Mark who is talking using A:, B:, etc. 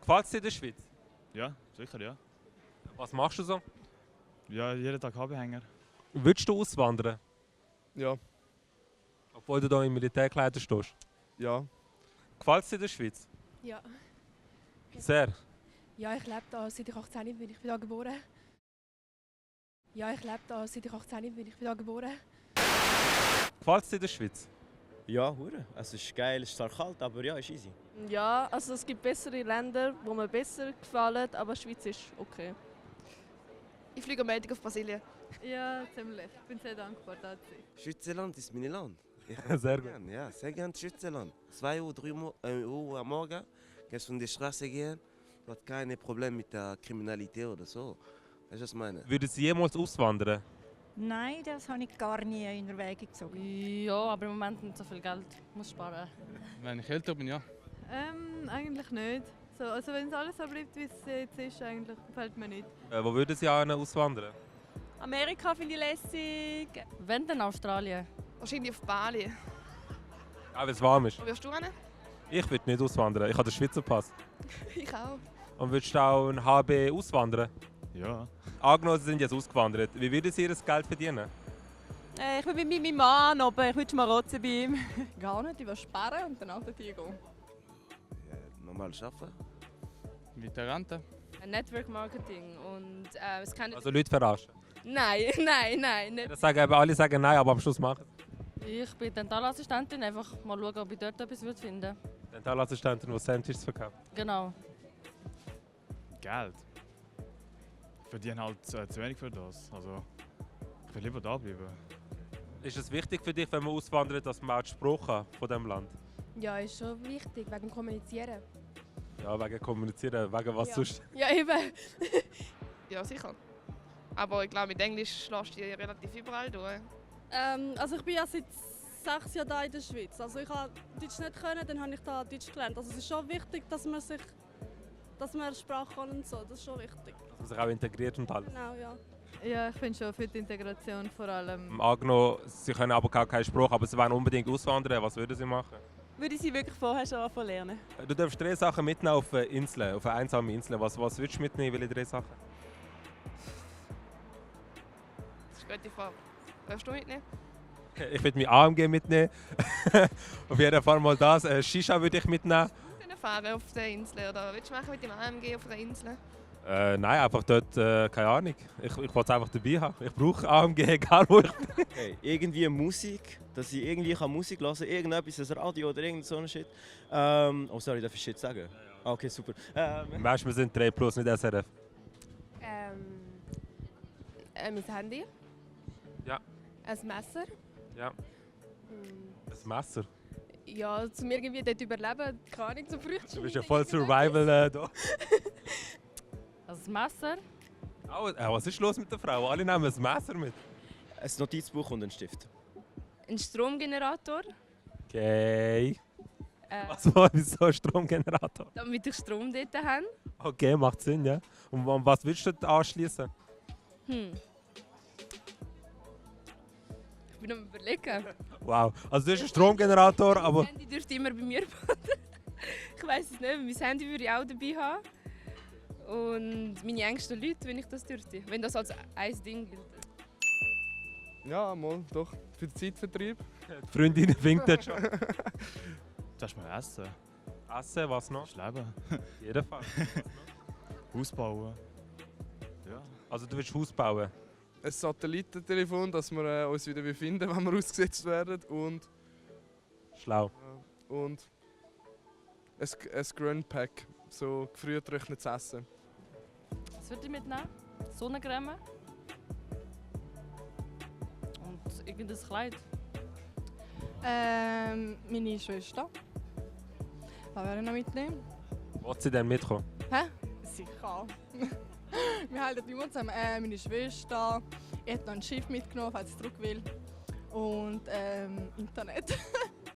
A: Gefällt es dir in der Schweiz?
B: Ja, sicher, ja.
A: Was machst du so?
B: Ja, jeden Tag Hobbyhänger.
A: Willst du auswandern?
C: Ja,
A: Obwohl du hier im Militärkleider stehst.
C: ja.
A: Gefällt es dir in der Schweiz?
D: Ja.
A: Sehr.
D: Ja, ich lebe da seit ich 18 bin. Ich bin da geboren. Ja, ich lebe da seit ich 18 bin. Ich bin da geboren.
A: Gefällt es dir in der Schweiz?
E: Ja, hure. Es ist geil, es ist zwar kalt, aber ja, ist easy.
F: Ja, also es gibt bessere Länder, wo mir besser gefallen, aber die Schweiz ist okay.
D: Ich fliege am Montag auf Brasilien.
G: Ja, ziemlich. Ich bin sehr dankbar dazu.
H: Schweizerland ist mein Land.
A: Sehr gut.
H: Gern, ja, sehr gerne Schweizerland. 2 Uhr, 3 Uhr am Morgen kannst du von der Straße gehen. Du hast keine Probleme mit der Kriminalität oder so. Weißt du, was ich meine?
A: Würden Sie jemals auswandern?
I: Nein, das habe ich gar nie in Erwägung gezogen.
F: Ja, aber im Moment nicht so viel Geld. Muss sparen.
B: Wenn ich älter bin, ja.
G: Eigentlich nicht. So, also wenn es alles so bleibt, wie es jetzt ist, eigentlich gefällt mir nicht.
A: Wo würden Sie auswandern?
F: Amerika finde ich lässig. Wenn dann Australien.
D: Wahrscheinlich auf Bali.
A: Auch wenn es warm ist.
D: Wo wirst du hin?
A: Ich würde nicht auswandern. Ich habe den Schweizer Pass.
D: Ich auch.
A: Und würdest du auch ein HB auswandern?
B: Ja.
A: Angenommen, Sie sind jetzt ausgewandert. Wie würden Sie Ihr Geld verdienen?
F: Ich bin mit meinem Mann oben, ich will schmarotzen bei ihm.
G: Gar nicht, ich will sparen und dann auch dorthin gehen.
H: Ja, normal arbeiten.
B: Mit der Rente.
F: Network Marketing und es kann
A: Also Leute verarschen.
F: Nein, nicht.
A: Das sagen eben, alle sagen nein, aber am Schluss machen
F: Ich bin Dentalassistentin, einfach mal schauen, ob ich dort etwas finden würde.
A: Dentalassistentin, die Sandwiches verkauft.
F: Genau.
B: Geld. Ich verdiene halt zu wenig für das. Also, ich will lieber da bleiben.
A: Ist es wichtig für dich, wenn man auswandert, dass man auch die Sprache hat von diesem Land?
D: Ja, ist schon wichtig, wegen dem Kommunizieren.
A: Ja, wegen Kommunizieren, wegen was
D: Ja.
A: sonst?
D: Ja, eben.
J: Ja, sicher. Aber ich glaube, mit Englisch lässt du relativ überall durch.
G: Also ich bin ja seit 6 Jahren hier in der Schweiz. Also ich habe Deutsch nicht können, dann habe ich da Deutsch gelernt. Also es ist schon wichtig, dass man eine Sprache kann und so. Das ist schon wichtig.
A: Dass man sich auch integriert und alles.
G: Genau, ja.
K: Ja, ich bin schon für die Integration vor allem.
A: Angenommen, Sie können aber gar keinen Spruch, aber Sie wollen unbedingt auswandern. Was würden Sie machen?
F: Würde ich sie wirklich vorher schon anfangen lernen?
A: Du darfst 3 Sachen mitnehmen auf eine Insel, auf eine einsame Insel. Was würdest du mitnehmen, welche 3 Sachen?
J: Das ist eine gute Frage. Willst du mitnehmen?
A: Ich würde mein AMG mitnehmen. Auf jeden Fall mal das. Shisha würde ich mitnehmen.
J: Können fahren auf der Insel oder was willst du machen mit dem AMG auf der Insel?
A: Nein, einfach dort, keine Ahnung. Ich wollte es einfach dabei haben. Ich brauche AMG, egal wo ich bin.
E: Okay, irgendwie Musik, dass ich irgendwie Musik hören kann, irgendetwas, ein Radio oder irgend so ein Shit. Oh sorry, darf ich Shit sagen? Ah, okay, super.
A: Weißt du, wir sind 3 plus, nicht SRF.
D: Mein Handy.
A: Ja.
D: Ein Messer.
A: Ja. Ein Messer.
D: Ja, zum irgendwie dort überleben, keine Ahnung, zum Früchte.
A: Du bist ja voll Survival da.
F: Also das Messer.
A: Was ist los mit der Frau? Alle nehmen ein Messer mit.
E: Ein Notizbuch und ein Stift.
F: Ein Stromgenerator.
A: Okay. Was war wieso ein Stromgenerator?
F: Damit ich Strom dort habe.
A: Okay, macht Sinn, ja. Und was willst du dort anschließen?
F: Ich bin am Überlegen.
A: Wow. Also du hast einen Stromgenerator, aber.
F: Mein Handy dürfte immer bei mir bleiben. Ich weiß es nicht. Mein Handy würde ich auch dabei haben. Und meine engsten Leute, wenn ich das dürfte. Wenn das als ein Ding gilt.
C: Ja, mal, doch. Für den Zeitvertreib.
A: Die Freundin winkt dort schon.
B: Zuerst mal essen.
A: Essen, was noch?
B: Das ist Leben.
A: Auf jeden Fall.
B: Haus bauen. Ja.
A: Also du willst Haus bauen?
C: Ein Satellitentelefon, dass wir uns wieder finden, wenn wir ausgesetzt werden. Und
A: Schlau.
C: ein Grundpack, so gefriert getrocknetes Essen.
F: Was würde ich mitnehmen? Sonnencreme. Und irgendein Kleid.
G: Meine Schwester. Was werde ich noch mitnehmen?
A: Wollt sie denn mitkommen?
G: Sicher. Wir halten immer zusammen. Meine Schwester. Ich habe noch ein Schiff mitgenommen, falls ich zurück will. Und Internet.